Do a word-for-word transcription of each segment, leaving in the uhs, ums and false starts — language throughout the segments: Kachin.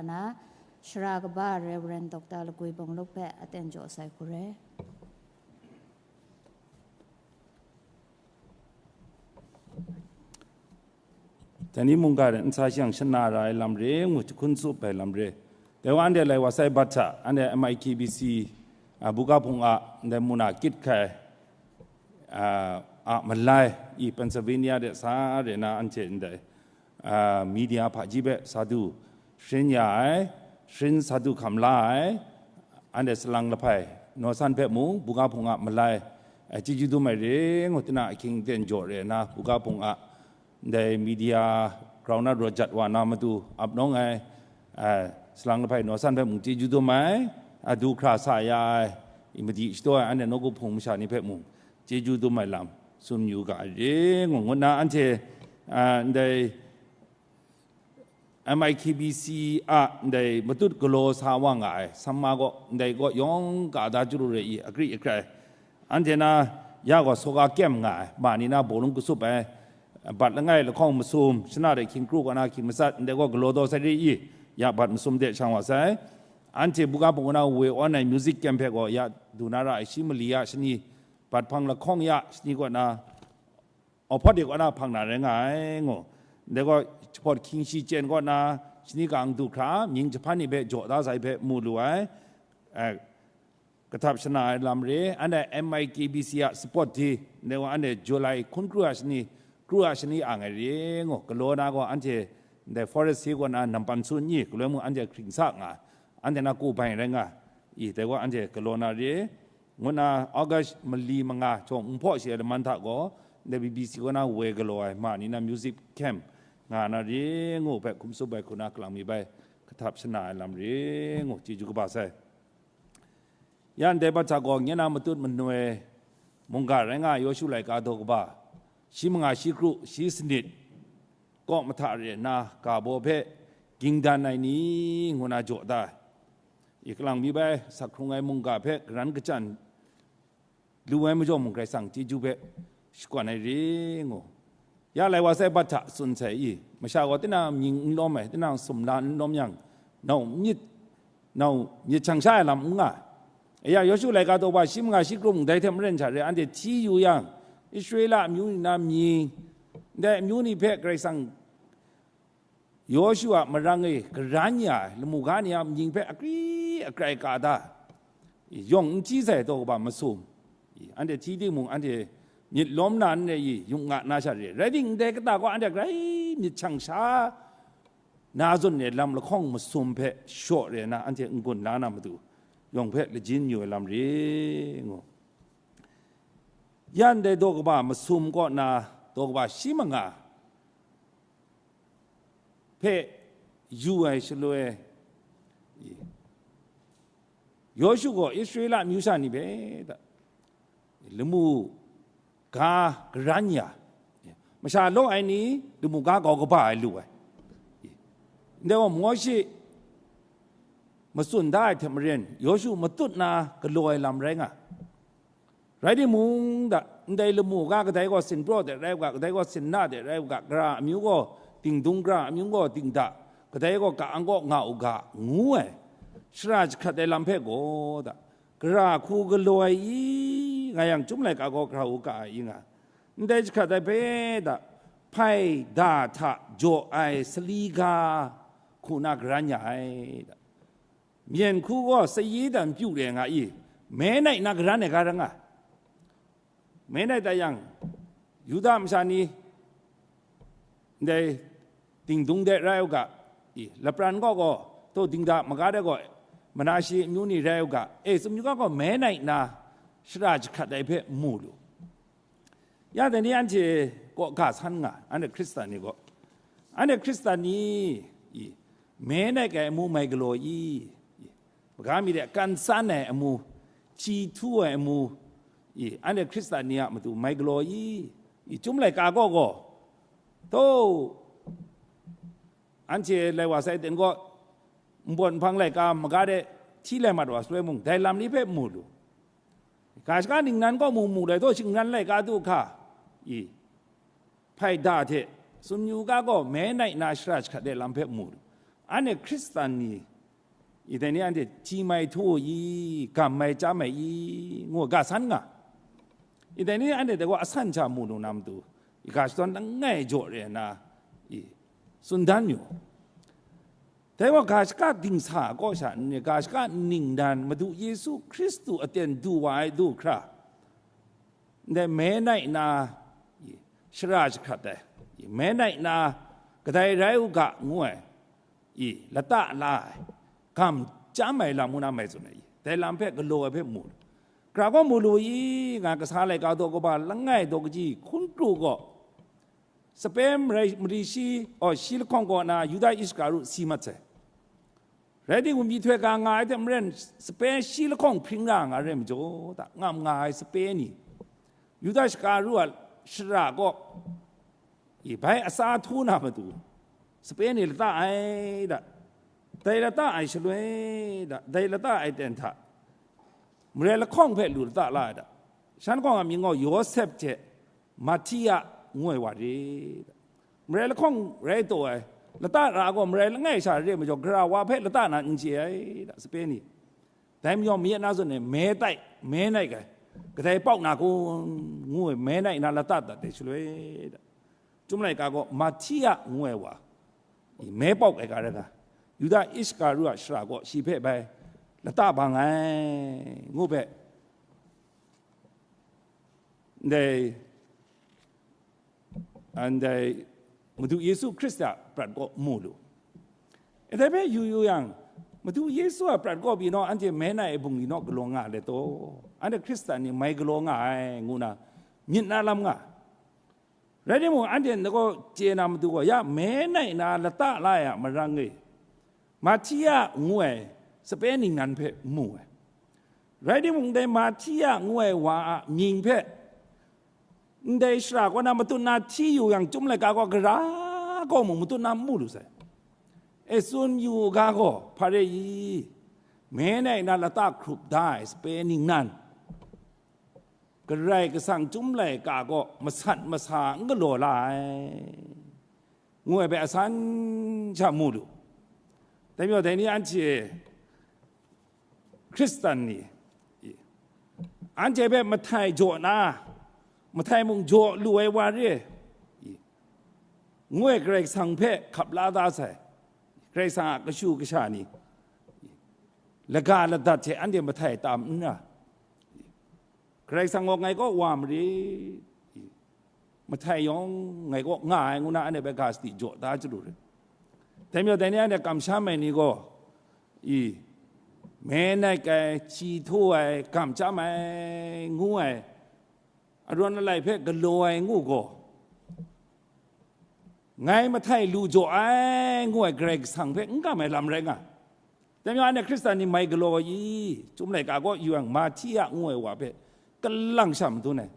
na, Shara kaba Reverend Doctor Lagwi Bawng Luk hpe aten jaw sai hku re. Dai ni mungga de nsa shang shana ra ai lam re, ngu jahkun tsup ai lam re. Dai wa anhte lai wa sai bat hta, anhte M I K B C, a, buga hpung a, ndai muna kit hkai, a, a malai, i Pennsylvania de sa re na anhte ndai, a, media hpaji hpe sa du sharin ya ai, sharin sa du hkam la ai, anhte salang lahpai, naw san hpe mung, buga hpung a malai, a, chyeju dum ai re, ngu tinang ahkying aten jaw re na, buga hpung a, ndai media ground na rawt jat wa na matu ap nawng ai, a, salang lahpai naw san hpe mung chyeju dum ai, a, du hkra sa ya ai, i madi shadaw ai anhte nawku hpung masha ni hpe mung chyeju dum ai lam tsun yu ga ai re, ngu ngut na anhte, a, ndai M I K B C a ndai matut galaw sa wa nga ai, samma gaw ndai gaw yawng ka da chyaru re i, akri akrai. Anhte na ya gaw soka kyem nga ai, ma ni na bawlung kasup ai, bat langai lahkawng masum, shana de hkying kru kaw na hkying matsat, ndai gaw galaw daw sai re i, ya bat masum de shang wa sai. Anhte buga hpung na we awn ai music kyem hpe gaw ya du na ra ai, shi mali ya shani, bat hpang lahkawng ya shani kaw na, awhpawt de kaw na hpang na rai nga ai, ngu. Ndai gaw, jahpawt hkying shi chyen kaw na, shani kang du hkra, mying jahpan ni hpe jaw da sai hpe mu lu ai, eh, kahtap shana ai lam re, anhte M I K B C a support di, ndai gaw anhte July hkun kru a shani, kru a shani ang ai re, ngu. Galaw na gaw anhte ndai forest si kaw na nampan sun ni, galoi mung anhte hkring sa nga, anhte na ku bai rai nga, i, dai gaw anhte galaw na re, ngu na August mali manga jawng nhpaw shi ai laman hta gaw, ndai B B C kaw na woi galaw ai ma ni na music camp nga na re ngu hpe hkum tsup ai hku na kalang mi bai kahtap shana ai lam re ngu chyeju kaba sai. Ya ndai bat hta gaw, nye na matut manoi mungga rai nga ai Yawshu laika daw kaba, shi manga shi kru, shi sanit, kaw mahta re nna ga baw hpe ging dan ai ni ngu na jaw da ai. I kalang mi bai sak hkrung ai mungga hpe karan kachyan lu ai majaw mung, Karai Kasang chyeju hpe shakawn ai re ngu. Ya lai wa sai bat hta tsun sai i, masha gaw tinang mying n lawm ai, tinang sumla n lawm yang, nau myit, nau myit shang sha ai lam n nga ai. Ya, Yawshu laika daw ba shi manga shi kru mung dai hte maren sha re, anhte hti yu yang, Israela amyu ni na mying, ndai amyu ni hpe Karai Kasang Yawshu a marang e garan ya ai lamu ga ni a mying hpe akri akrai ka da, yawng n hti sai taw kaba masum, anhte hti timung, anhte myit lawm na n re i, yung nga na sha re. Rai timung, ndai kata gaw anhte grai myit shang sha na zawn e lam lahkawng masum hpe shaw re na, anhte n-gun la na matu, yawng hpe lajin yu ai lam re ngu. Ya ndai daw kaba masum kaw na, daw kaba shi manga hpe yu ai shaloi, Yawshu gaw Israela amyu sha ni hpe lamu ga garan ya, masha law ai ni lamu ga kau kaba ai lu ai. Ndai gaw Mawshe matsun da ai hte maren, Yawshu matut na galaw ai lam rai nga. Rai timung, da, ndai lamu ga kadai gaw sinpraw de rai u ga, kadai gaw sinna de rai u ga, gara amyu gaw dingdung, gara amyu gaw dingda, kadai gaw ka-ang kaw nga u ga, ngu ai, shara jahkrat ai lam hpe gaw, da, gara hku galaw ai i, nga yang, Chyum laika gaw grau u ga ai i nga, ndai jahkrat ai hpe, da, hpai da hta jaw ai sali ga hku na garan ya ai, da. Myen hku gaw sayi dan pyu re nga i, Menai na garan ai ga rai nga. Menai ta yang, Yuda masha ni, ndai dingdung de rai u ga, i, lapran gaw gaw, taw dingda maga de gaw, Manashe amyu ni rai u ga, e, tsun yu ga gaw, Menai na shara jahkrat ai hpe mu lu. Ya dai ni anhte kaw ga san nga, anhte Hkristan ni gaw. Anhte Hkristan ni, i, Menai ai amu mai galaw i, i, maga mi de kan san ai amu, hti htu ai amu, i, anhte Hkristan ni a matu mai galaw i, i, Chyum laika gaw gaw, taw, anhte lai wa sai ten gaw, nbawt nhpang laika maga de hti lai mat wa shaloi mung, dai lam ni hpe mu lu. Ga shaka ningnan gaw mu mu lai taw, shingran laika du hka, i, hpai da hte, tsun yu ga gaw, Menai na shara jahkrat ai lam hpe mu lu. Anhte Hkristan ni, i dai ni anhte hti mai htu i, gam mai chyam ai i, ngu ga san nga. I dai ni anhte dai gaw asan hta mu lu na matu, i ga shadawn langai jaw re na, i tsun dan yu. Dai gaw ga shaka dingsa a kaw sha ni, ga shaka ningnan Madu Yesu Hkristu aten du wa ai du hkra, ndai me nai na, i, shara jahkrat ai, i, me nai na, kadai rai u ga, ngu ai, i, lata la ai, gam chyam ai lam ngu na mai tsun ai, i, dai lam hpe galaw ai hpe mu lu. Gara gaw mu lu i, nga kasa laika daw kaba langai daw kaji hkun kru gaw, sape marai, mari shi, aw, shi lahkawng kaw na Yuda Iskaru si mat sai. Rai timung, myihtoi ga nga ai hte maren, sape shi lahkawng hpring ra nga re majaw, da, ngam nga ai sape ni, Yuda Iskaru a shara kaw, i, bai asa htu na matu, sape ni lata ai da, dai lata ai shaloi da, dai lata ai ten hta, marai lahkawng hpe lu lata la ai da, shan lahkawng a mying gaw Yawsep hte Mahtia ngu ai wa re da. Marai lahkawng rai taw ai, lata ra gaw marai langai sha re majaw, gara wa hpe lata na n chye ai da, sape ni. Dai majaw, mayat na zawn e, me tai, me nai ai, kadai pauk na kun, ngu ai, me nai na lata dat ai shaloi da, Chyum laika gaw Mahtia ngu ai wa, i, me pauk ai ga rai nga, Yuda Iskaru a shara gaw shi hpe bai lata bang ai, ngu hpe, ndai, ndai Madu Yesu Hkristu a prat kaw mu lu. E dai hpe yu yu yang, Madu Yesu a prat kaw pyi naw, anhte me nai ai bungli naw galaw nga let taw, anhte Hkristan ni mai galaw nga ai, ngu na myit na lam nga. Rai timung, anhte ngai gaw chye na matu gaw, ya me nai na lata la ai a marang e, Mahtia ngu ai sape ningnan hpe mu ai. Rai timung, dai Mahtia ngu ai wa a mying hpe ndai shara kaw na matut na hti yu yang, Chyum laika gaw gara gaw mung matut na n mu lu sai. E, tsun yu u ga gaw, hpa re i, me nai na lata hkrup da ai sape ningnan, Karai Kasang Chyum laika gaw masat masa n galaw la ai, ngu ai hpe asan sha mu lu. Dai majaw, dai ni anhte Hkristan ni, anhte hpe mahtai jaw na, mahtai mung jaw lu ai wa re, ngu ai Karai Kasang hpe hkap la da sai. Karai Kasang a kashu kasha ni, laga ladat hte anhte mahtai tam n ra, Karai Kasang gaw ngai kaw wa marit, mahtai yawng ngai kaw nga ai, ngu na anhte hpe ga sadi jaw da chyalu re. Dai majaw, dai ni anhte kamsham ai ni gaw, i, me nai ai, hti htu ai, gam chyam ai, ngu ai, arawn alai hpe galaw ai ngu gaw, ngai mahtai lu jaw ai, ngu ai Karai Kasang hpe n kam ai lam rai nga. Dai majaw, anhte Hkristan ni mai galaw i, Chyum laika kaw yu yang, Mahtia ngu ai wa hpe kalang sha madun ai,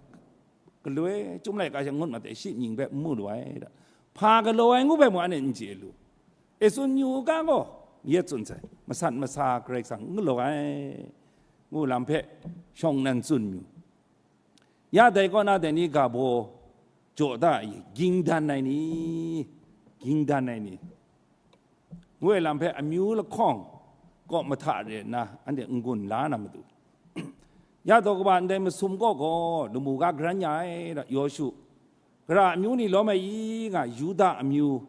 galoi Chyum laika sha ngut mat ai shi mying hpe n mu lu ai da. Hpa galaw ai ngu hpe mung anhte n chye lu. E, tsun yu u ga gaw, yet tsun sai, masat masa Karai Kasang n galaw ai, ngu lam hpe shawng nnan tsun yu. Ya dai kaw na dai ni ga baw jaw da i, ging dan ai ni, ging dan ai ni, ngu ai lam hpe amyu lahkawng kaw mahta re nna anhte n-gun la na matu. Ya daw kaba ndai masum kaw gaw lamu ga garan ya ai, Yawshu, gara amyu ni lawm ai i nga, Yuda amyu,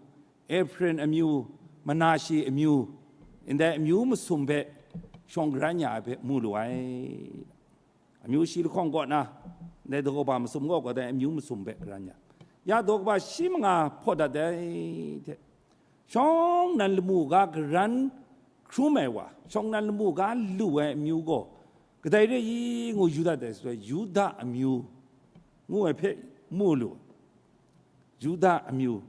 Efraim amyu, Manashe amyu, ndai amyu masum hpe shawng garan ya ai hpe mu lu ai. Amyu shi lahkawng kaw na, ndai daw kaba masum kaw gaw dai amyu masum hpe garan ya. Ya daw kaba shi manga hpaw dat ai hte, shawng nnan lamu ga garan hkrum ai wa, shawng nnan lamu ga lu ai amyu gaw, kadai re i ngu yu dat ai shaloi, Yuda amyu ngu ai hpe mu lu. Yuda amyu.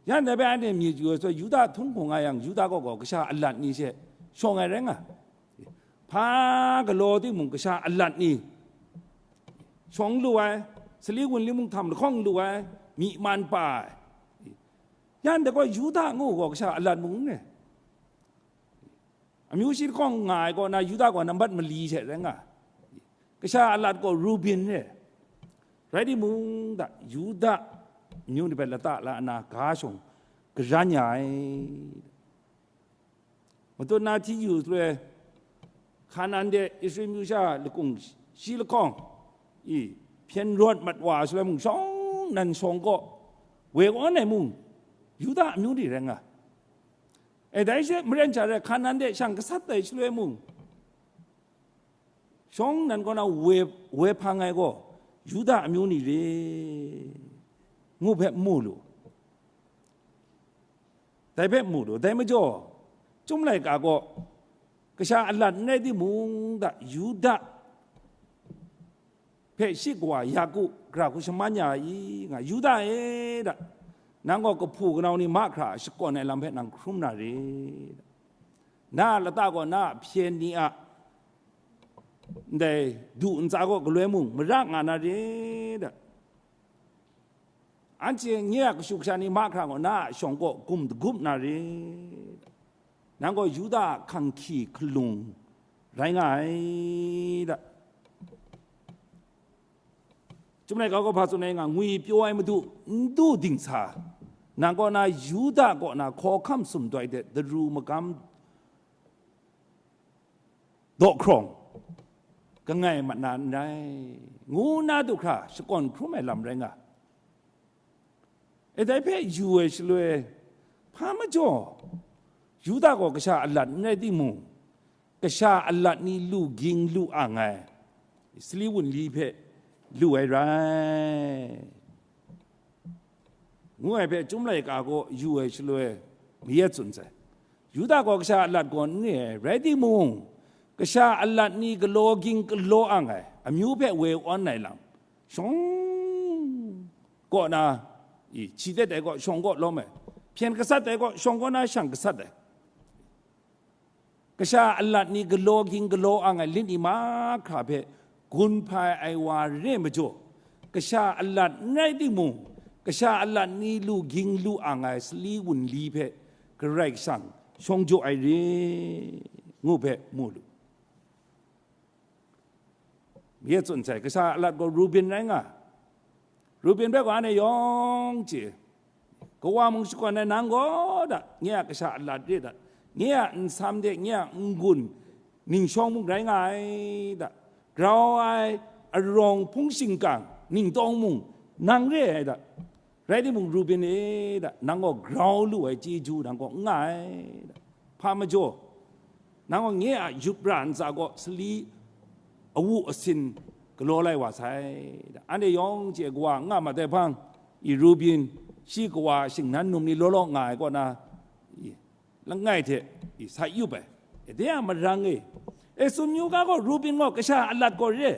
Ya ndai bai anhte myit yu ai shaloi, Yuda htung hkung nga yang, Yuda kaw gaw kasha alat ni she shawng ai rai nga. Hpa galaw timung, kasha alat ni shawng lu ai, sali wunli mung htam lahkawng lu ai, myi man pa ai. Ya ndai gaw Yuda ngu gaw kasha alat mung n rai. Amyu shi lahkawng nga ai kaw na, Yuda gaw nambat mali she rai nga. Kasha alat gaw Rubin re. Rai timung, da, Yuda amyu ni hpe lata la nna ga shawng garan ya ai. Matut na hti yu shaloi, Hkanan de Israel myu sha lakung shi lahkawng, i, hpyen rawt mat wa shaloi mung shawng nan shawng kaw woi awn ai mung, Yuda amyu ni rai nga. E, dai she maren sha rai, Hkanan de shang gasat ai shaloi mung, shawng nan kaw na woi, woi hpang ai gaw, Yuda amyu ni re, ngu hpe mu lu. Dai hpe mu lu, dai majaw, Chyum laika gaw, kasha alat n rai timung da, Yuda hpe shi kawa Yaku gara hku shaman ya ai i, nga, Yuda e da, nang gaw kahpu kanau ni mahkra a shakawn ai lam hpe nang hkrum na re da, na a lata gaw na a hpyen ni a ndai du ntsa gaw galoi mung mara nga na re da, anhte nye a kashu kasha ni mahkra gaw na a shawng kaw gum dagup na re da, nang gaw Yuda a hkang hkyi hkalung rai nga ai da. Chyum laika gaw hpa tsun ai nga, ngwi pyaw ai madu n du dingsa, nang kaw na Yuda kaw na hkawhkam sumdoi hte daru magam daw hkrawng, kangai mat na n rai, ngu na du hkra shakawn hkrum ai lam rai nga. E, dai hpe yu ai shaloi, hpa majaw, Yuda gaw kasha alat n rai timung, kasha alat ni lu ging lu ang ai sali wunli hpe lu ai rai, ngu ai hpe Chyum laika gaw yu ai shaloi, mayat tsun sai. Yuda gaw kasha alat gaw n re ai, rai timung, kasha alat ni galaw ging galaw ang ai amyu hpe woi awn ai lam, shawng kaw na, i, hti dat ai gaw shawng kaw lawm ai, hpyen gasat ai gaw shawng kaw na shang gasat ai, kasha alat ni galaw ging galaw ang ai lit ni mahkra hpe gun hpai ai wa re majaw, kasha alat n rai timung, kasha alat ni lu ging lu ang ai sali wunli hpe Karai Kasang shawng jaw ai re, ngu hpe mu lu. Ye tsun sai, kasha alat gaw Rubin rai nga. Rubin hpe gaw anhte yawng chye, kawa mung shakawn ai nang gaw da, nye a kasha alat re dat, nye a nsam de, nye a n-gun ningshawng mung rai nga ai da, grau ai arawng hpung shingkang ningtawng mung nang re ai da. Rai timung, Rubin e, da, nang gaw grau lu ai chyeju nang kaw n nga ai, da. Hpa majaw, nang gaw nye a yup ra ntsa gaw sali awu asin galaw lai wa sai, da. Anhte yawng chye kawa n nga mat ai hpang, i, Rubin, shi kawa shingnan num ni law law nga ai kaw na, i, langai hte, i, sa yup ai. E, de a marang e, e, tsun yu ga gaw, Rubin gaw kasha alat gaw re,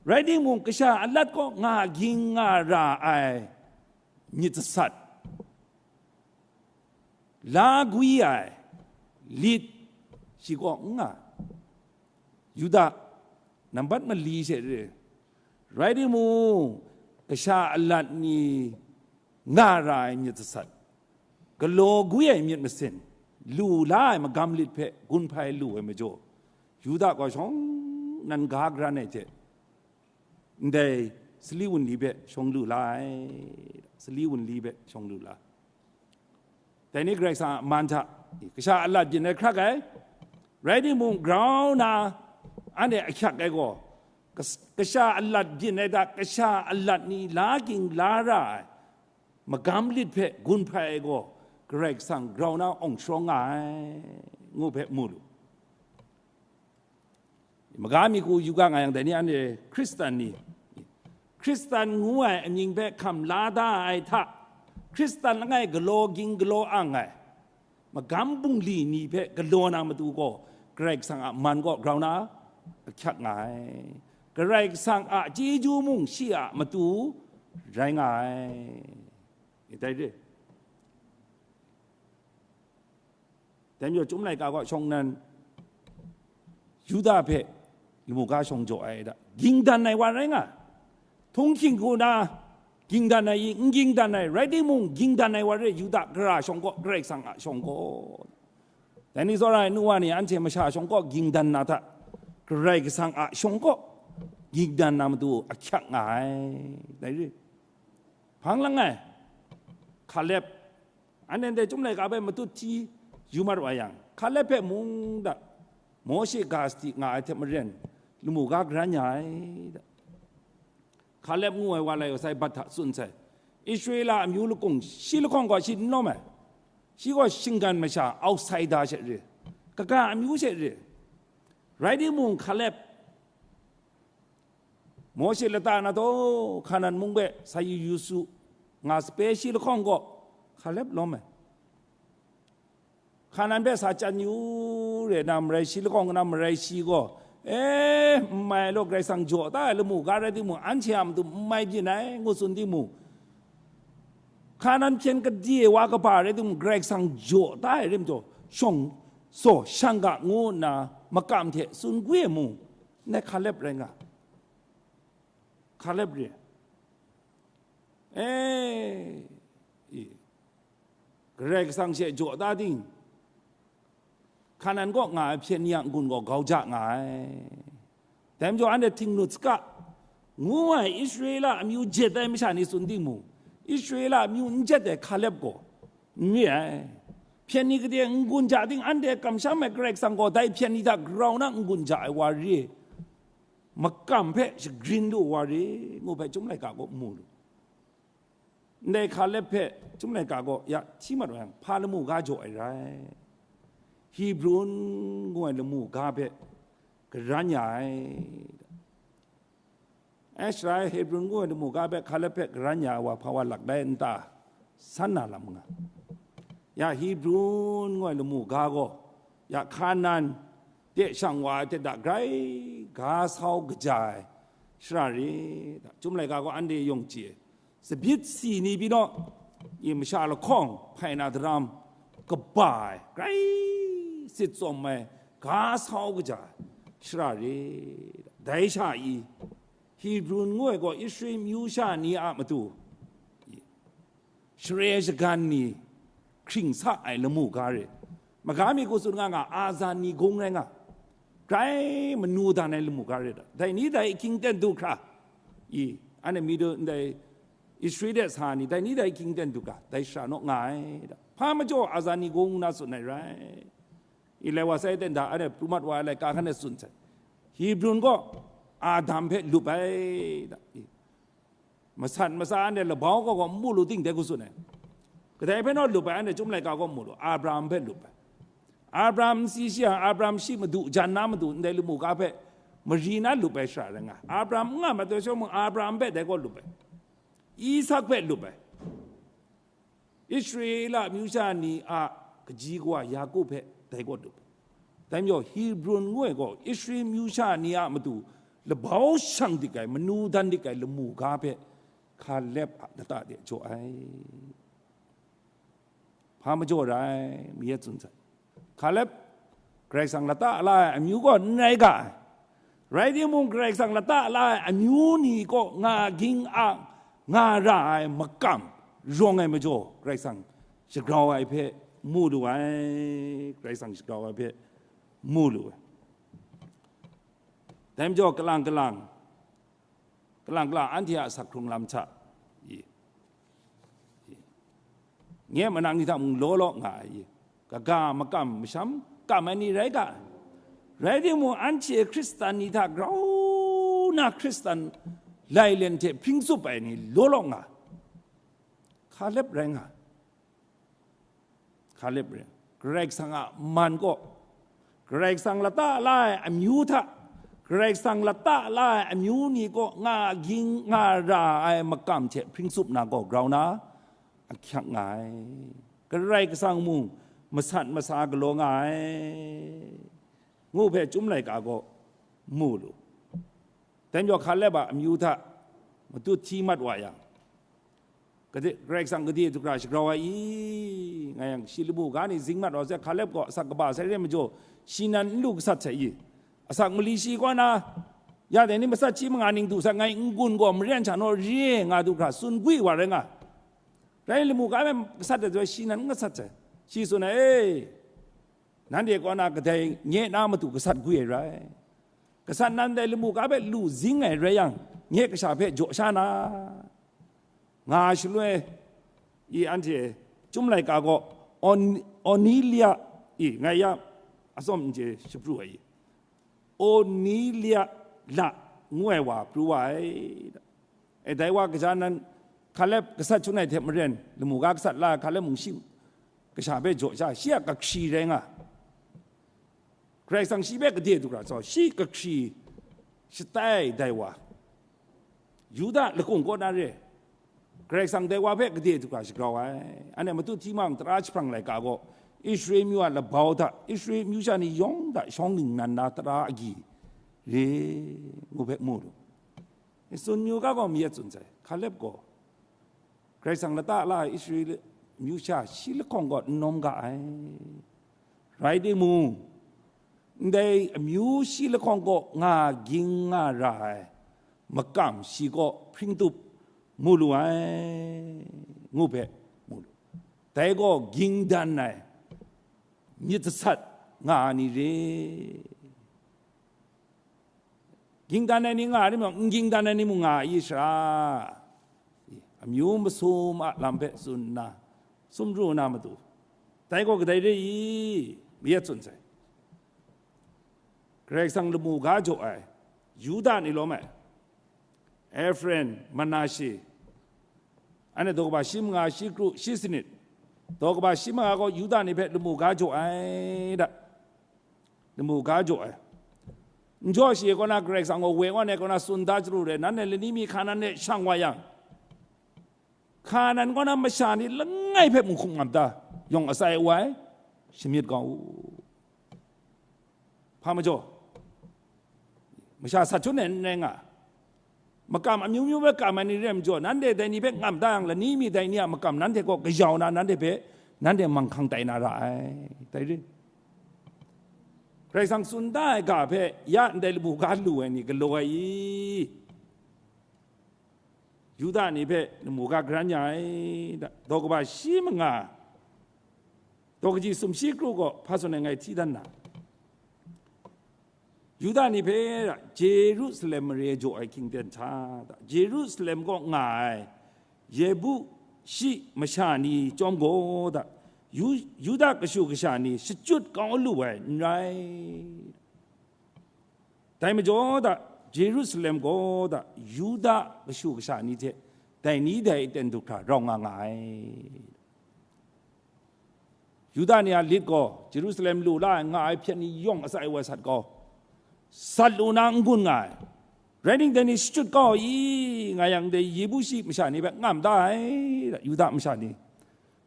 rai timung, kasha alat kaw nga ging nga ra ai myit jasat, la gwi ai lit shi kaw n nga. Yuda nambat mali she re, rai timung, kasha alat ni nga ra ai myit jasat, galaw gwi ai myit masin, lu la ai magam lit hpe gun hpai lu ai majaw, Yuda gaw shawng nan ga garan ai hte, ndai sali wunli hpe shawng lu la ai, sali wunli hpe shawng lu la. Dai ni Karai Kasang a man hta, kasha alat byin ai hkrak ai, rai timung, grau na anhte ahkyak ai gaw, kas-, kasha alat byin ai hta, kasha alat ni la ging la ra ai magam lit hpe gun hpai ai gaw, Karai Kasang grau na awng sharawng nga ai, ngu hpe mu lu. Maga mi hku yu ga nga yang, dai ni anhte Hkristan ni, Hkristan ngu ai amying hpe hkam la da ai hta, Hkristan langai galaw ging galaw ang ai magam bungli ni hpe galaw na matu gaw, Karai Kasang a man gaw grau na ahkyak nga ai. Karai Kasang a chyeju mung shi a matu rai nga ai. Dai re. Dai majaw, Chyum laika gaw shawng nan, Yuda hpe lamu ga shawng jaw ai da, ging dan ai wa rai nga. Htunghking hku na ging dan ai i, n ging dan ai, rai timung, ging dan ai wa re, Yuda gara shawng kaw, Karai Kasang a shawng kaw. Dai ni tsawra ai nu wa ni, anhte masha shawng kaw ging dan na hta, Karai Kasang a shawng kaw ging dan na matu ahkyak nga ai. Dai re. Hpang langai, Hkalep, anhte ndai Chyum laika hpe matut hti yu mat wa yang, Kalep hpe mung da, Mawshe ga sadi nga ai hte maren, lamu ga garan ya ai da. Kalep ngu ai wa lai wa sai bat hta tsun sai. Israela amyu lakung shi lahkawng gaw shi n lawm ai. Shi gaw shinggan masha, outsider she re, kaga amyu she re. Rai timung, Kalep, Mawshe lata na taw, Hkanan mung hpe sa yu yu su, nga sape shi lahkawng gaw, Kalep lawm ai. Hkanan hpe sa chyan yu re na marai shi lahkawng na marai shi gaw, e, n mai law, Karai Kasang jaw da ai lamu ga rai timung, anhte a matu n mai byin ai, ngu tsun timung, Hkanan hpyen gade wa kaba rai timung, Karai Kasang jaw da ai rim jaw, shawng saw shang ga ngu nna makam hte tsun gwi ai mung, ndai Kalep rai nga. Kalep re. E, i, Karai Kasang she jaw da ting, Hkanan kaw nga ai hpyen ni a n-gun gaw grau ja nga ai. Dai majaw, anhte htingnu saga, ngu ai Israela amyu jet ai masha ni tsun timung, Israela amyu n jet ai Kalep gaw n re ai. Hpyen ni gade n-gun ja ting, anhte kamsham ai Karai Kasang gaw dai hpyen ni hta grau na n-gun ja ai wa re, makam hpe shagrin lu wa re, ngu hpe Chyum laika gaw mu lu. Ndai Kalep hpe Chyum laika gaw ya hti mat wa yang, hpa lamu ga jaw ai rai? Hebrun ngu ai lamu ga hpe garan ya ai. Ashra, Hebrun ngu ai lamu ga hpe Kalep hpe garan ya ai wa hpa wa lak dai nta, san na lam nga. Ya Hebrun ngu ai lamu ga gaw, ya Hkanan de shang wa ai hte da grai ga sau kaja ai shara re da, Chyum laika gaw anhte yawng chye ai. Tsabyi si ni pyi naw, i masha lahkawng hpai na daram kaba ai, grai sit tsawm ai, ga sau kaja ai shara re da. Dai sha i, Hebrun ngu ai gaw Israel myu sha ni a matu, i, share shagan ni hkring sa ai lamu ga re. Maga mi hku tsun nga nga, Aza ni gung rai nga, grai manu dan ai lamu ga re da. Dai ni dai ahkying ten du hkra, i, anhte mi du ndai Israel de sa ni, dai ni dai ahkying ten du hkra, dai shara naw nga ai da. Hpa majaw Aza ni gung nna tsun ai rai. I, lai wa sai ten da, anhte pru mat wa ai laika hkan e tsun sai. Hebrun gaw Adam hpe lup ai da. I, masat masa anhte labau gaw gaw n mu lu ting, dai hku tsun ai. Kadai hpe naw lup ai, anhte Chyum laika gaw mu lu, Abraham hpe lup ai. Abraham nsi shi yang, Abraham shi madu, jan na madu, ndai lamu ga hpe mari na lup ai shara rai nga. Abraham n nga mat ai shalom mung, Abraham hpe dai gaw lup ai. Isak hpe lup ai. Israela amyu sha ni a kaji kawa Yaku hpe dai gaw lup. Dai majaw, Hebrun ngu ai gaw Israel amyu sha ni a matu labau shang dik ai, manu dan dik ai lamu ga hpe Kalep a lata de jaw ai. Hpa majaw rai, mi e tsun sai. Kalep, Karai Kasang lata la ai amyu gaw n rai ga ai. Rai timung, Karai Kasang lata la ai amyu ni kaw nga ging a, nga ra ai makam rawng ai majaw, Karai Kasang shagrau ai hpe mu lu ai, Karai Kasang shagrau ai hpe mu lu ai. Dai majaw, kalang kalang, kalang kalang anhte a asak hkrung lam hta, i, i, nye manang ni hta mung law law nga ai, i, kaga makam masham kam ai ni rai ga ai. Rai timung, anhte Hkristan ni hta grau na Hkristan lailen hte hpring tsup ai ni law law nga ai. Kalep rai nga ai. Kalep rai. Karai Kasang a man kaw, Karai Kasang lata la ai amyu hta, Karai Kasang lata la ai amyu ni kaw nga ging nga ra ai makam hte hpring tsup na gaw grau na ahkyak nga ai. Karai Kasang mung masat masa galaw nga ai, ngu hpe Chyum laika gaw mu lu. Dai majaw, Kalep a amyu hta matut hti mat wa yang, gade, Karai Kasang gade du hkra shagrau ai i, nga yang, shi lamu ga ni zing mat wa sai, Kalep gaw asak kaba sai re majaw, shi nan n lu gasat sai i, asak mali shi kaw na, ya dai ni matsat shi manga ning du sai, ngai n-gun gaw maren sha naw re nga du hkra tsun gwi wa rai nga. Rai lamu ga hpe gasat ai zawn shi nan n gasat sai. Shi tsun ai, e, nanhte kaw na kadai nye na matu gasat gwi ai rai. Gasat nan dai lamu ga hpe lu zing ai rai yang, nye kasha hpe jaw sha na, nga shaloi, i, anhte Chyum laika gaw On-, Onelia, i, ngai ya, atsawm n chye shapru ai i? Onelia la ngu ai wa pru wa ai. E, dai wa kaja nan Kalep gasat shangun ai hte maren, lamu ga gasat la ai Kalep mung shi kasha hpe jaw sha, shi a kahkri rai nga. Karai Kasang shi hpe gade du hkra tsaw, shi kahkri shatai ai dai wa, Yuda lakung kaw na re, Karai Kasang dai wa hpe gade du hkra shagrau ai. Anhte matut hti mang tara jahprang laika gaw, Israel myu a labau hta, Israel myu sha ni yawng hta shawng ningnan na tara agyi re, ngu hpe mu lu. Tsun myu ga gaw mayat tsun sai, Kalep gaw Karai Kasang lata la ai Israel myu sha shi lahkawng kaw n nawm ga ai. Rai timung, ndai amyu shi lahkawng kaw nga ging nga ra ai makam shi kaw hpring tup mu lu ai, ngu hpe mu lu. Dai gaw ging dan ai myit sasat nga ai ni re. Ging dan ai ni nga ai ni mung, n ging dan ai ni mung nga ai sara, amyu masum a lam hpe tsun nna, sumru na matu, dai gaw kadai re i? Mayat tsun sai. Karai Kasang lamu ga jaw ai Yuda ni lawm ai, Efraim, Manashe, anhte daw kaba shi manga, shi kru, shi sanit, daw kaba shi manga gaw Yuda ni hpe lamu ga jaw ai da. Lamu ga jaw ai. N jaw shi ai kaw na, Karai Kasang gaw woi wan ai kaw na tsun da chyaru re, nanhte lani mi Hkanan e shang wa yang, Hkanan kaw na masha ni langai hpe mung hkum ngam da, yawng atsai wa ai, shamyit kau u. Hpa majaw? Masha sat hkrum ai n rai nga, makam amyu myu hpe kam ai ni re ai majaw, nanhte dai ni hpe ngam da yang, lani mi dai ni a makam nanhte kaw kayau na, nanhte hpe, nanhte manghkang tai na ra ai, tai re. Karai Kasang tsun da ai ga hpe ya ndai lamu ga lu ai ni galaw ai i? Yuda ni hpe lamu ga garan ya ai da. Daw kaba shi manga, daw kaji sumshi kru gaw hpa tsun ai ngai hti dan na. Yuda ni hpe Jerusalem mare jaw ai hkying ten hta da, Jerusalem kaw nga ai Yebushi masha ni chyawm gaw da, Yu-, Yuda kashu kasha ni shachyut kau lu ai n rai. Dai majaw da, Jerusalem gaw da, Yuda kashu kasha ni hte dai ni dai aten du hkra rau nga nga ai. Yuda ni a lit gaw Jerusalem lu la ai nga ai hpyen ni yawng atsai wa sat gaw, sat lu na n gun nga ai. Rai ningten ni shachyut kau i, nga yang dai Yebushi masha ni hpe ngam da ai, Yuda masha ni.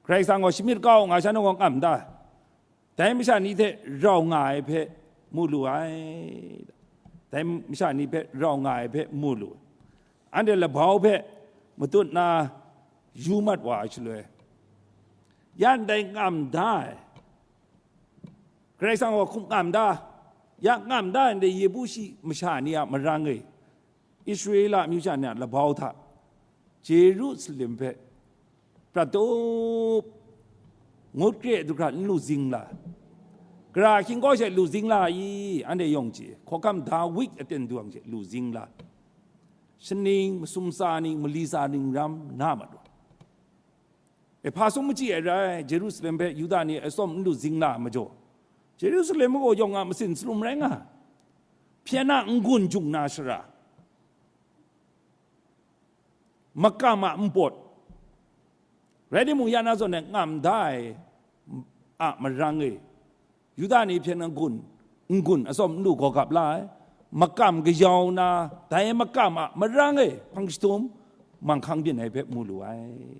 Karai Kasang gaw shamyit kau nga sha na gaw ngam da ai. Dai masha ni hte rau nga ai hpe mu lu ai. Dai masha ni hpe rau nga ai hpe mu lu. Anhte labau hpe matut na yu mat wa ai shaloi, ya ndai ngam da ai, Karai Kasang gaw hkum ngam da, ya ngam da ai ndai Yebushi masha ni a marang e, Israela amyu sha ni a labau hta Jerusalem hpe prat up, ngut kre du hkra n lu zing la, gara hkying kaw she lu zing la i, anhte yawng chye, hkawhkam Dawi aten du yang she lu zing la, shaning, masum tsa ning, mali tsa ning ram na mat wa. E, hpa sung machyi ai rai, Jerusalem hpe Yuda ni atsawm n lu zing la ai majaw, Jerusalem gaw yawng a masin salum rai nga, hpyen a n-gun jung na shara, makam a npawt, rai timung, ya na zawn e ngam da ai a marang e, Yuda ni hpyen a gun, n-gun atsawm n lu gaw gap la ai, makam kayau na, dai makam a marang e hpang jahtum manghkang byin ai hpe mu lu ai.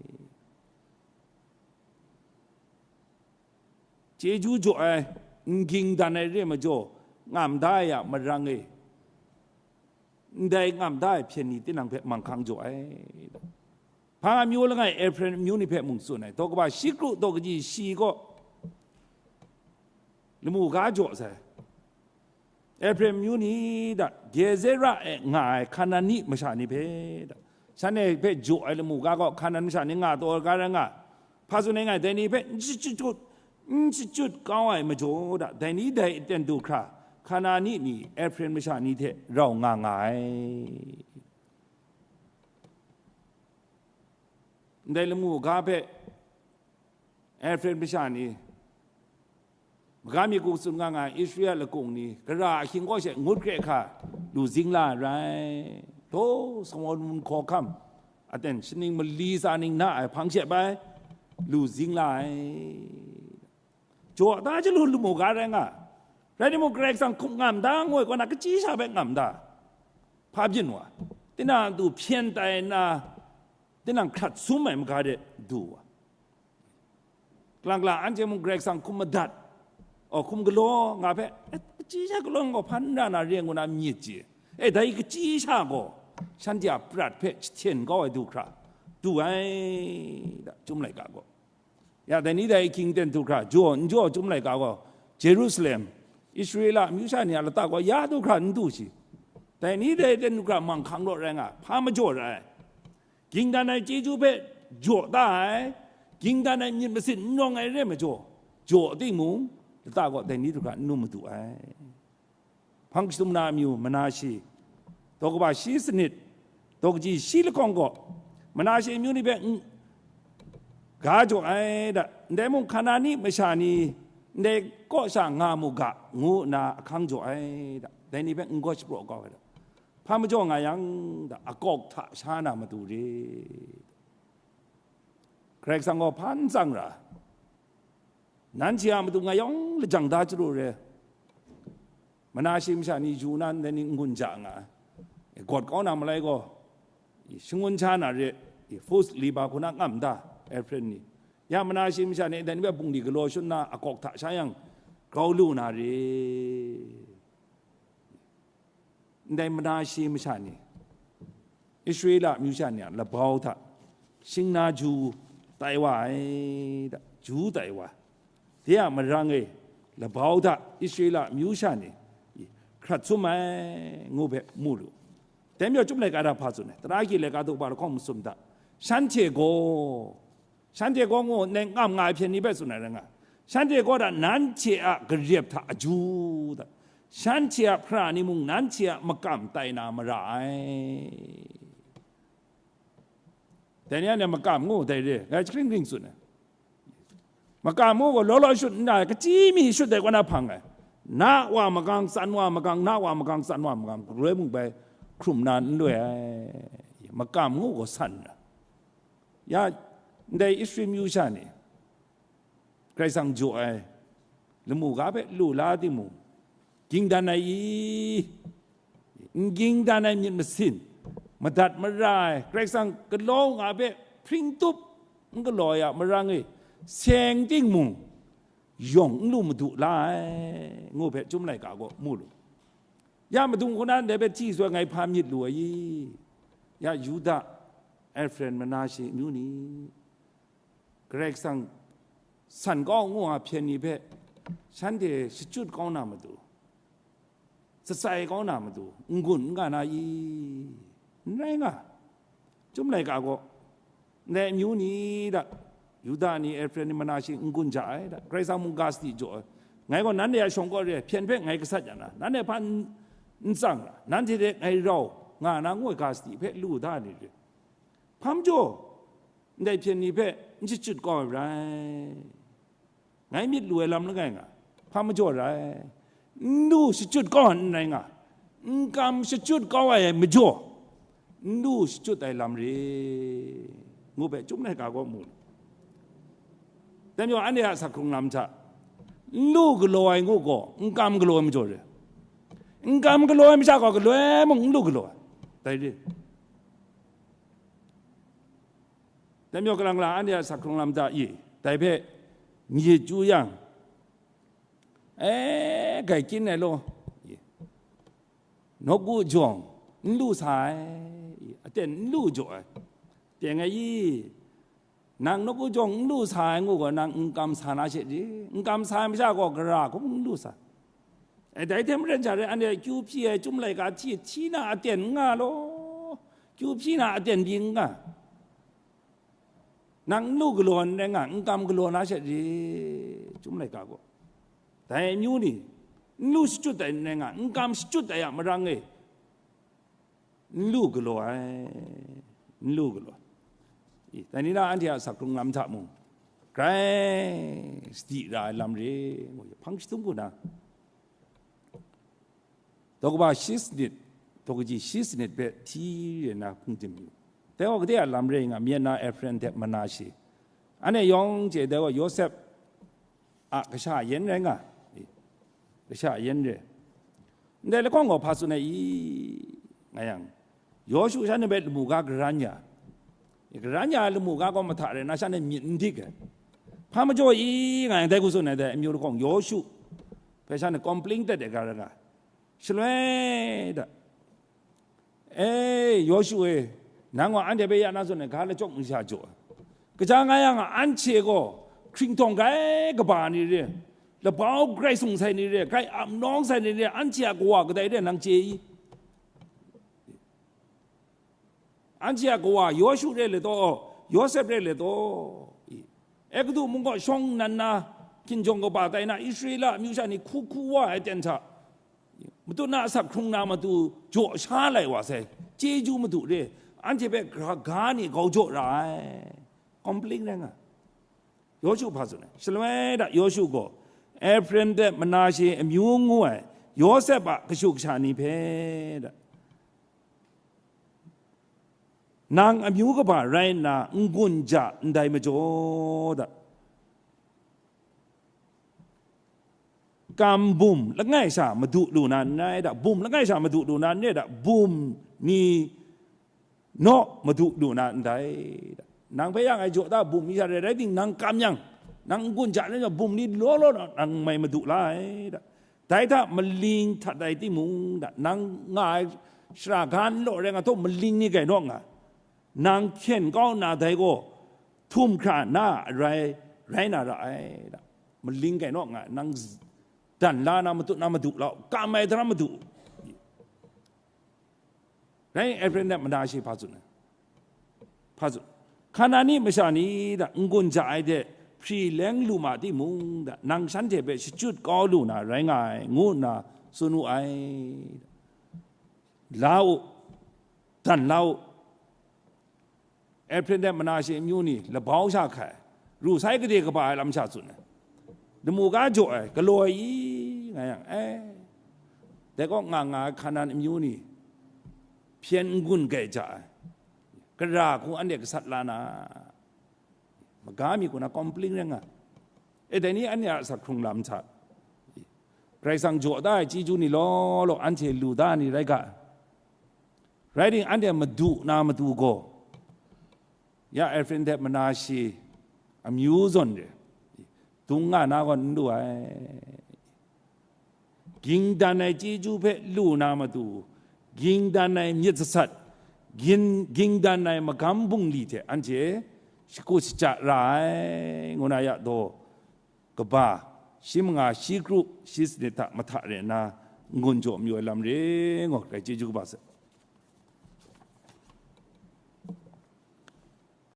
Chyeju jaw ai, n ging dan ai re ai majaw, ngam da ai a marang e, ndai ngam da ai hpyen ni tinang hpe manghkang jaw ai. Hpa amyu langai Efraim amyu ni hpe mung tsun ai, daw kaba shi kru daw kaji shi kaw lamu ga jaw sai. Efraim amyu ni da, Gezera e nga ai Hkanani masha ni hpe da, shanhte hpe jaw ai lamu ga gaw Hkanan masha ni nga taw ai ga rai nga, hpa tsun ai ngai, dai ni hpe n shachyut, n shachyut kau ai majaw da, dai ni dai aten du hkra Hkanani ni Efraim masha ni hte rau nga nga ai. Ndai lamu ga hpe Efraim masha ni Maga mi kung tsun nga nga ai Israel lakung ni, gara ahkying kaw she ngut kre hkra lu zing la ai rai. Daw Solomon hkawhkam, aten shaning mali tsa ning na ai hpang she bai lu zing la ai. Jaw da jalu lu mu ga rai nga. Rai timung, Karai Kasang hkum ngam da ngoi kaw na, kachyi sha hpe ngam da? Hpa byin wa? Tinang a du hpyen tai nna, tinang hkrat sum ai maga de du wa? Kalang kalang anhte mung Karai Kasang hkum madat, aw, hkum galaw nga hpe, eh, kachyi sha galaw nga gaw hpan n ra na re ngu na myit ji. E, dai kachyi sha gaw shanhte a prat hpe jahten kau ai du hkra du ai, da, Chyum laika gaw. Ya, dai ni dai ahkying ten du hkra jaw n jaw Chyum laika gaw Jerusalem, Israela amyu sha ni a lata gaw ya du hkra n du shi. Dai ni dai ten du hkra manghkang raw rai nga, hpa majaw ra ai. Ging dan ai chyeju hpe jaw da ai, ging dan ai myit masin n rawng ai re ai majaw, jaw timung, lata gaw dai ni du hkra n lu madu ai. Hpang jahtum na amyu Manashe, daw kaba shi sanit, daw kaji shi lahkawng gaw, Manashe amyu ni hpe n-, ga jaw ai da, ndai mung Hkanani masha ni ndai kaw sha nga mu ga, ngu nna ahkang jaw ai da, dai ni hpe n gaw shapraw kau ai da. Hpa majaw nga yang, da, akawk hta sha na matu re. Karai Kasang gaw hpa n tsang ra, nanhte a matu ngai yawng lajang da chyalu re. Manashe masha ni yu na ndai ni n-gun ja nga ai. Gawt kau na malai gaw, shangun sha na re, Fus Liba hku na ngam da, Efren ni. Ya Manashe masha ni dai ni hpe bungli galaw shut nna, akawk hta sha yang, grau lu na re. Ndai Manashe masha ni, Israela amyu sha ni a labau hta shingna ju tai wa ai, da, ju tai wa. De a marang e, labau hta Israela amyu sha ni hkrat sum ai, ngu hpe mu lu. Dai majaw Chyum laika hta hpa tsun ai, Tara agyi laika daw kaba lahkawng masum hta, shanhte gaw, shanhte gaw ngu, ngai ngam nga ai hpyen ni hpe tsun ai rai nga, shanhte gaw da nanhte a garep hta aju da, shanhte a hpara ni mung nanhte a makam tai na mara ai. Dai ni anhte makam ngu dai re, ngai jahkring hkring tsun ai. Makam ngu gaw law law shut nna, kachyi mi shut ai kaw na hpang ai. Na wa magang, tsan wa magang, na wa magang, tsan wa magang, galoi mung bai hkrum na n loi ai. Makam ngu gaw san ra. Ya, ndai Israel myu sha ni, Karai Kasang jaw ai lamu ga hpe lu la timung, ging dan ai i, n ging dan ai myit masin, madat mara ai, Karai Kasang galaw nga hpe hpring tup n galaw ai a marang e, seng timung, yawng n lu madu la ai, ngu hpe Chyum laika gaw mu lu. Ya madung hku na ndai hpe hti soi ngai hpa myit lu ai i? Ya Yuda, Efren, Manashe amyu ni, Karai Kasang san kau ngu a hpyen ni hpe shanhte shachyut kau na matu, shatsai kau na matu, n-gun n ga na i? N rai nga. Chyum laika gaw, ndai amyu ni da, Yuda ni, Efren ni, Manashe n-gun ja ai da, Karai Kasang mung ga sadi jaw ai. Ngai gaw nanhte a shawng kaw re ai hpyen hpe ngai gasat ya na, nanhte hpa n, n tsang ra, nanhte hte ngai rau nga na ngu ai ga sadi hpe lu da ni re. Hpa majaw, ndai hpyen ni hpe n shachyut kau ai rai. Ngai myit lu ai lam langai nga, hpa majaw rai. N lu shachyut kau ai n rai nga, n kam shachyut kau ai majaw, n lu shachyut ai lam re, ngu hpe Chyum laika gaw mu. Dai majaw, anhte a sak hkrung lam hta, n lu galaw ai ngu gaw, n kam galaw ai majaw re. N kam galaw ai masha gaw, galoi mung n lu galaw ai. Dai re. Dai majaw, kalang kalang anhte a sak hkrung lam hta i, dai hpe myit chyu yang, e, grai kyin ai law, nawku jawng n lu sa ai, aten n lu jaw ai. Teng ai i, nang nawku jawng n lu sa ai ngu gaw, nang n kam sa na she ri? N kam sa ai masha gaw, gara hkum n lu sa. E, dai hte maren sha rai, anhte kyu hpyi ai Chyum laika hti, hti na aten n nga law, kyu hpyi na aten byin n nga. Nang n lu galaw ai n rai nga, n kam galaw na she ri? Chyum laika gaw, dai amyu ni, n lu shachyut ai n rai nga, n kam shachyut ai a marang e, n lu galaw ai, n lu galaw ai. I, dai ni na anhte a sak hkrung lam hta mung, grai sadi ra ai lam re, ngu hpang shadum hku na, daw kaba shi sanit, daw kaji shi sanit hpe hti re na hpung tim yu. Dai gaw gade a lam rai nga, myen na Efren hte Manashe, anhte yawng chye dai gaw Yawsep a kasha yen rai nga, kasha yen re. Ndai lahkawng gaw hpa tsun ai i, nga yang, Yawshu shanhte hpe lamu ga garan ya, garan ya ai lamu ga gaw mahta rai na, shanhte myit n dik ai. Hpa majaw i, nga yang, dai hku tsun ai, dai amyu lahkawng Yawshu hpe shanhte complain dat ai ga rai nga. Shaloi da, E, Yawshu e, nang gaw anhte hpe ya na zawn e, ga lachyawk masha jaw ai. Kaja nga yang, anhte gaw hkringtawng grai kaba ni re, labau grai sung sai ni re, grai ap nawng sai ni re, anhte a kawa kadai re nang chye i? Anhte a kawa Yawshu re le taw, Yawsep re le taw, i? Egutu mung gaw shawng nnan na, hkinjawng kaba tai na, Israela amyu sha ni hku hku wa ai ten hta, matut na asak hkrung na matu jaw sha lai wa sai, chyeju madu re, anhte hpe gara ga ni grau jaw ra ai, complain rai nga. Yawshu hpa tsun ai? Shaloi da Yawshu gaw Efraim hte Manashe amyu ngu ai Yawsep a kashu kasha ni hpe da, nang amyu kaba rai nna n-gun ja ndai majaw da, kam bum langai sha madu lu na n rai da, bum langai sha madu lu na n rai da, bum ni naw madu lu na ndai da. Nang hpe yang ai jaw da bum ni sha rai, rai ting, nang kam yang, nang n-gun ja rai, bum ni law law na nang mai madu la ai da. Dai hta maling htat ai timung da, nang nga ai shara ga n law rai nga htaw, maling ni gai naw nga, nang hkyen kau nna dai gaw htum hkra na a arai rai na ra ai da. Maling gai naw nga, nang z-, dan la na matut na madu lau, kam ai daram madu. Rai, Efraim hte Manashe hpa tsun ai? Hpa tsun, Hkanani masha ni da n-gun ja ai hte hpri leng lu ma timung da, nang shanhte hpe shachyut kau lu na rai nga ai, ngu nna tsun wu ai. La u, dan la u. Efraim hte Manashe amyu ni labau sha hkai, ru sai gade kaba ai lam sha tsun ai. Lamu ga jaw ai, galaw ai i, nga yang, e, dai kaw nga nga ai Hkanan amyu ni hpyen n-gun gai ja ai, gara hku anhte gasat la na, maga mi hku na complain rai nga. E, dai ni anhte a asak hkrung lam hta, Karai Kasang jaw da ai chyeju ni law law anhte lu da ni rai ga. Rai ting, anhte madu na matu gaw, ya Efraim hte Manashe amyu zawn re, dung nga na gaw n lu ai. Ging dan ai chyeju hpe lu na matu, ging dan ai myit sasat, gin-, ging dan ai magam bungli hte anhte shakut shaja ra ai, ngu na ya daw, kaba shi manga shi kru shi sanit hta mahta re nna n-gun jaw mayu ai lam re, ngu, grai chyeju kaba sai.